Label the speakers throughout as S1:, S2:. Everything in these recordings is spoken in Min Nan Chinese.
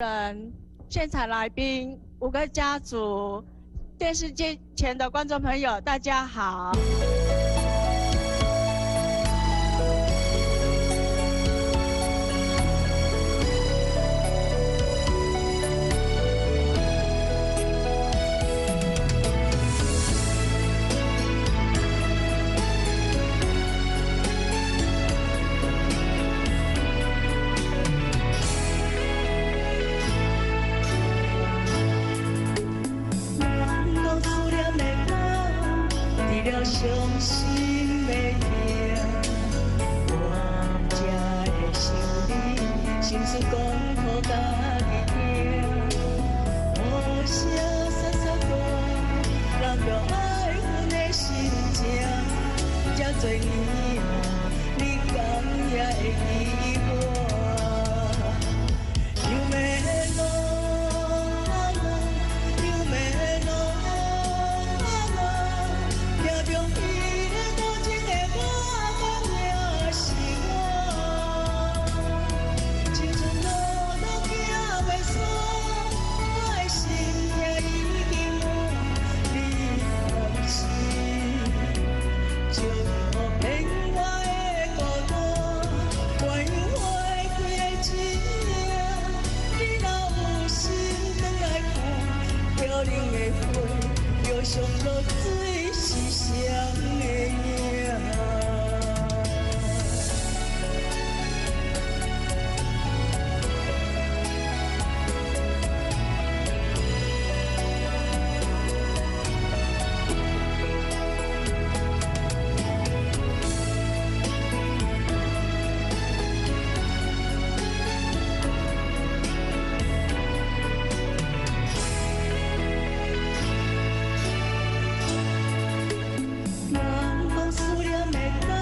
S1: 人、现场来宾、五个家族、电视机前的观众朋友，大家好。
S2: 伤心的疼，我才会想你，心事讲予家己听。雨声沙沙大，留着爱阮的心情。这多年，你敢也会记我？梦落梦落听着彼个多情的我，敢也是我？青春路路行袂煞，我的心痛已经满，你敢是情予骗我的孤单？鸳鸯花开的一夜，你若有心转来看，凋零的花，摇上露水是谁的影？人讲思念的苦，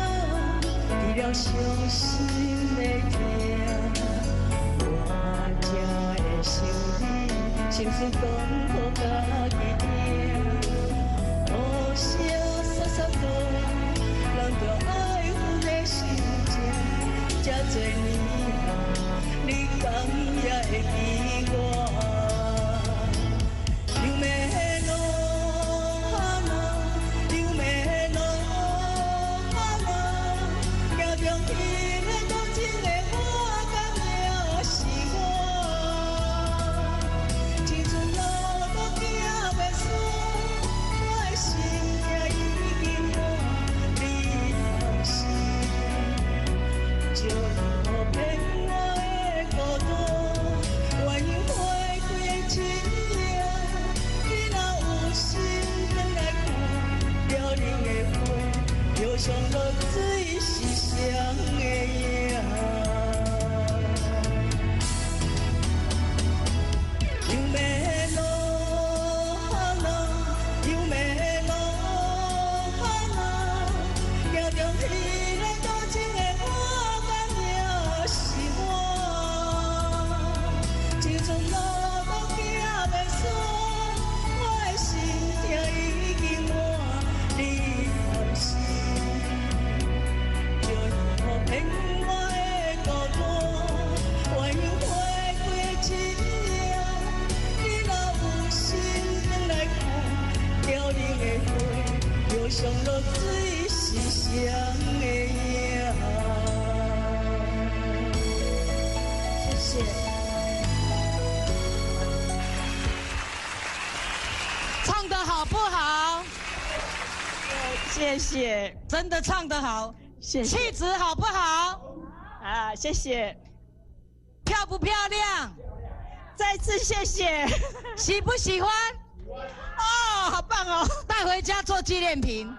S2: 治了伤心的痛，我才会想你，心事讲予家己听。雨声沙沙大，留着爱阮的心情。这多年，你敢也会记我？梦落梦落行着彼个多情的我，敢也是我？青春路路行袂煞，我的心痛已经满，你若是情予骗我的孤单，鸳鸯花开的一夜，你若有心转来看，凋零的花，摇上露水是谁的影？梦落梦落行着彼个多情的我，敢也是我？青春路路行袂煞，我的心痛已经满，你敢是情予骗我的孤单？鸳鸯花开的一夜，你若有心转来看，凋零的花，摇上露水是谁的影？谢谢。
S3: 唱得好不好？
S1: 谢谢，
S3: 真的唱得好，
S1: 谢谢。
S3: 气质好不好？
S1: 啊，谢谢。
S3: 漂不漂亮？
S1: 再次谢谢。
S3: 喜不喜欢？
S1: 哦，好棒哦！
S3: 带回家做纪念品。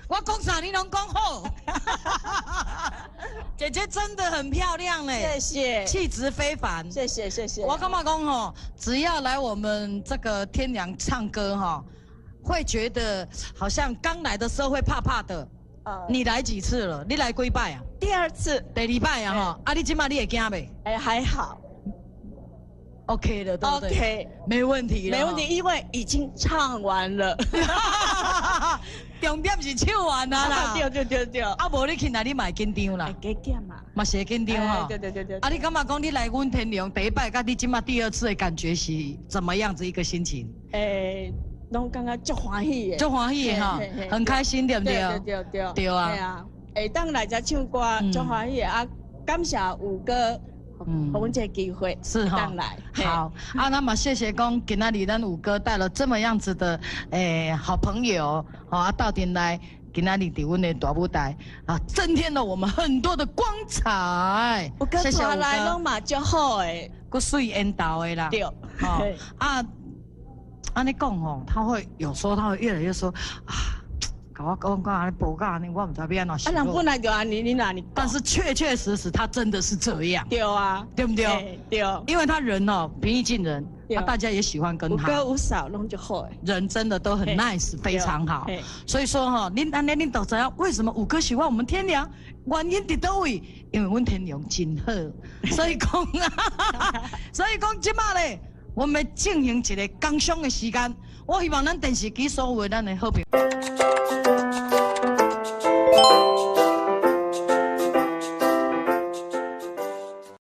S3: 我讲啥你拢讲好。姐姐真的很漂亮嘞，
S1: 谢谢，
S3: 气质非凡。
S1: 谢谢谢谢。
S3: 我感觉讲吼，只要来我们这个天良唱歌哈，会觉得好像刚来的时候会怕怕的。你来几次了？你来几摆啊？
S1: 第二次，
S3: 第二摆啊吼。啊，你这摆你会惊袂？
S1: 哎，还好。
S3: OK 的，对不对？
S1: OK，
S3: 没问题了，
S1: 没问题，因为已经唱完了。
S3: 重點是唱完啊啦。
S1: 對對對對。
S3: 啊，無你去哪裡嘛會緊張啦？
S1: 會加減嘛。
S3: 嘛是會緊張吼。
S1: 對對對對。
S3: 啊，你感覺講你來阮天龍第一擺，佮你這馬第二次的感覺是怎麼樣子一個心情？
S1: 攏感覺足歡喜的。
S3: 足歡喜的吼，很開心對不對？
S1: 對對對。
S3: 對啊。
S1: 會當來遮唱歌，足歡喜的啊！感謝五哥，予阮這個機會，
S3: 是哈。
S1: 來。
S3: 好啊，那麼謝謝講今仔日咱五哥帶了這麼樣子的好朋友，好啊，鬥陣來今仔日佇阮的大舞台啊，增添了我們很多的光彩。
S1: 五哥帶來攏嘛足好的，
S3: 閣媠緣投的啦。
S1: 對。
S3: 啊，按呢講吼，他會有時候他會越來越說啊。我講講按呢報價按呢，我毋知欲按怎
S1: 啊，人本來就按呢，你哪裡？
S3: 但是確確實實，他真的是這樣。
S1: 對啊，
S3: 對不對？
S1: 對。
S3: 因為他人哦，平易近人，啊，大家也喜歡跟他。
S1: 有哥有嫂攏足好。
S3: 人真的都很 nice，非常好。所以說哈，恁按呢恁都知影為什麼五哥喜歡我們天良，原因佇佗位？因為阮天良真好。所以講，所以講這馬咧，我們進行一個工商的時間。我希望咱電視機所有的咱的好朋友。